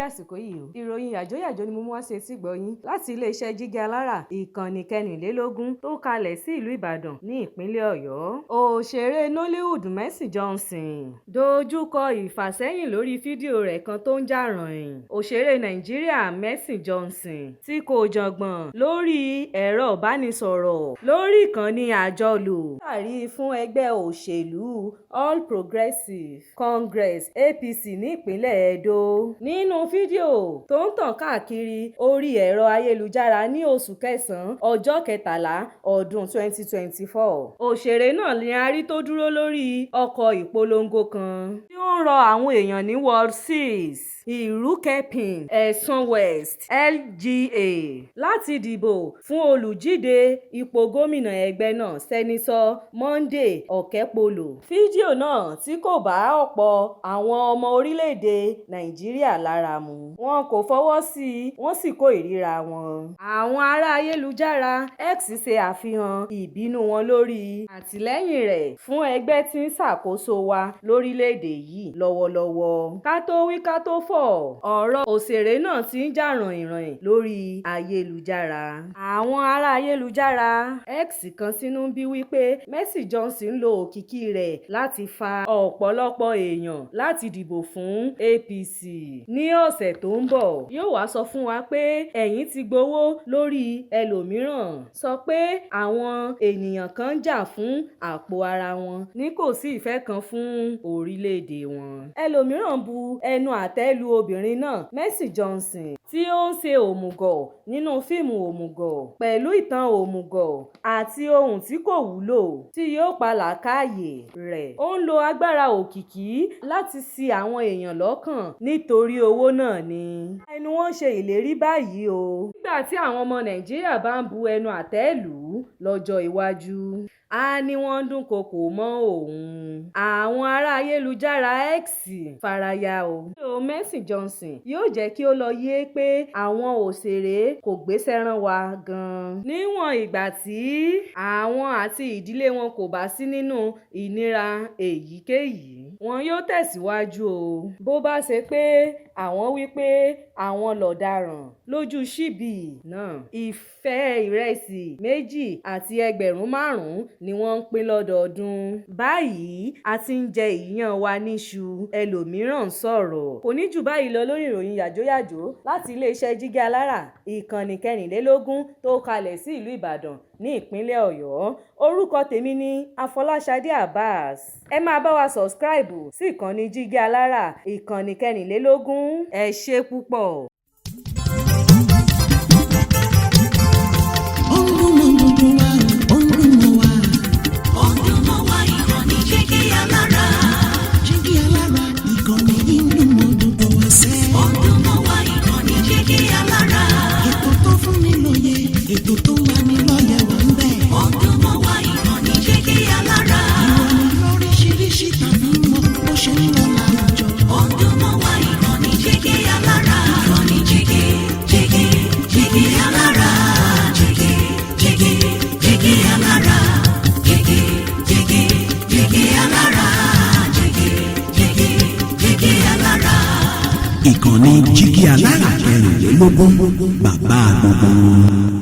Àsìkò yìí o, ìròyìn yàjóyàjó ni mo mú wá sí etí gbọ̀nyín láti iléeṣẹ́ Jígí Alára, ìkànnì 24 tó kalẹ̀ sí ìlú Ìbàdàn ní ìpínlẹ̀ Ọ̀yọ́. Òṣèré Nollywood Mercy Johnson dojúkọ ìfàsẹ́yìn lórí fídíò rẹ̀ kan tó ń jà ròhìn. Òṣèré Nàìjíríà Mercy Johnson tí kò jàngbọ̀n lórí ẹ̀rọ ìbánisọ̀rọ̀ lórí ìkànnì àjọlò látàrí fún ẹgbẹ́ òṣèlú All Progressives Congress (APC) ní ìpínlẹ̀ Edo. Nínú fídíò tó ń tàn káàkiri orí ẹ̀rọ ayélujára ní oṣù kẹsàn-án ọjọ́ 13 ọdún 2024, òṣèré náà ni a rí tó dúró lórí ọkọ̀ ìpolongo kan tí ó ń rọ àwọn èèyàn ní Ward 6, Irúkepin, Esan West LGA láti dìbò fún olùdíje ipò gómìnà ẹgbẹ́ náà, Sẹ́nitọ́ Monday Okpebholo. Fídíò náà tí kò bá ọ̀pọ̀ àwọn ọmọ orílẹ̀-èdè Nàìjíríà lára mu, wọn kò fọwọ́ sí i, wọ́n sì kó ìríra wọn. Àwọn ará ayélujára X ṣe àfihàn ìbínú wọn lórí àtìlẹ́yìn rẹ̀ fún ẹgbẹ́ tí ń ṣàkóso wa lórílẹ̀-èdè yìí lọ́wọ́lọ́wọ́. Ká tó wí ká tó fọ̀, ọ̀rọ̀ òṣèré náà ti ń jà ròhìnròhìn lórí ayélujára. Àwọn ará ayélujára X kan sínú ń bí wípé Mercy Johnson lo òkìkí rẹ̀ láti fa ọ̀pọ̀lọpọ̀ èèyàn láti dìbò fún APC ní ọ̀sẹ̀ tó ń bọ̀. Yóò wá sọ fún wa pé ẹ̀yin ti gbowó lórí ẹlòmíràn, sọ pé àwọn ènìyàn kan ń jà fún àpò ara wọn ní kò sí ìfẹ́ kan fún orílẹ̀-èdè wọn. Ẹlòmíràn bu ẹnu àtẹ́ lu obìnrin náà, Mercy Johnson, tí ó ń ṣe òmùgọ̀ nínú fíìmù òmùgọ̀ pẹ̀lú ìtàn òmùgọ̀ àti ohun tí kò wúlò tí yóò pa làákàyè rẹ̀. Ó ń lo agbára òkìkí láti ṣi àwọn èèyàn lọ́kàn nítorí owó náà ni. Ẹnu wọn ṣe ìlérí báyìí o. Nígbà tí àwọn ọmọ Nàìjíríà bá ń bu ẹnu àtẹ́ lù ú lọ́jọ́ iwájú, á ní wọ́n ń dúnkookò mọ́ òun. Àwọn ará ayélujára X faraya o. Fídíò Mercy Johnson yóò jẹ́ kí ó lọ yé pé àwọn òṣèré kò gbéṣẹ́ rán wa gan-an. Níwọ̀n ìgbà tí àwọn àti ìdílé wọn kò bá sí nínú ìnira èyíkéyìí, wọn yóò tẹ̀síwájú o. Bó bá ṣe pé àwọn wí pé àwọn lọ̀daràn lójú síbí náà, ife ìrẹsì 2 àti ẹgbẹ̀rún 5 ni wọ́n ń pín lọ́dọọdún. Báyìí a ti ń jẹ ìyàn wa níṣu, ẹlòmíràn ń sọ̀rọ̀. Kò ní jù báyìí lọ lórí ìròyìn yàjóyàjó láti iléeṣẹ́ Jígí Alára, ìkànnì 24 tó kalẹ̀ sí ìlú Ìbàdàn ní ìpínlẹ̀ Ọ̀yọ́. Orúkọ tèmi ni Afọláṣadé Abbas. Ẹ máa bá wa subscribe sí ìkànnì Jígí Alára, ìkànnì 24. Ẹ ṣé púpọ̀. Ó ń dún mọ́ gbogbo wa o, ó ń dún mọ́ wa. Ó ń dún mọ́ wa, ìkànnì Jígí Alára. Jígí Alára, ìkànnì yìí ń dún mọ́ gbogbo wa sẹ́. Ó ń dún mọ́ wa, ìkànnì Jígí Alára. Ètò tó fún ni lóye, ètò tó ń lani lọ́yẹ̀ wà ń bẹ̀. Ó ń dún mọ́ wa, ìkànnì Jígí Alára. Ìròyìn lóríṣiríṣi tàbí mọ bó ṣe ń lọ láwùjọ. Ó ń dún mọ́ wa, ìkànnì Jígí Alára. Ìkànnì Jígí, Jígí, Jígí Alára. Jígí, Jígí, Jígí Alára. Jígí, Jígí, Jígí Alára. Jígí, Jígí, Jígí Alára. Ìkànnì Jígí Alára 24, bàbá gbogbo wọn.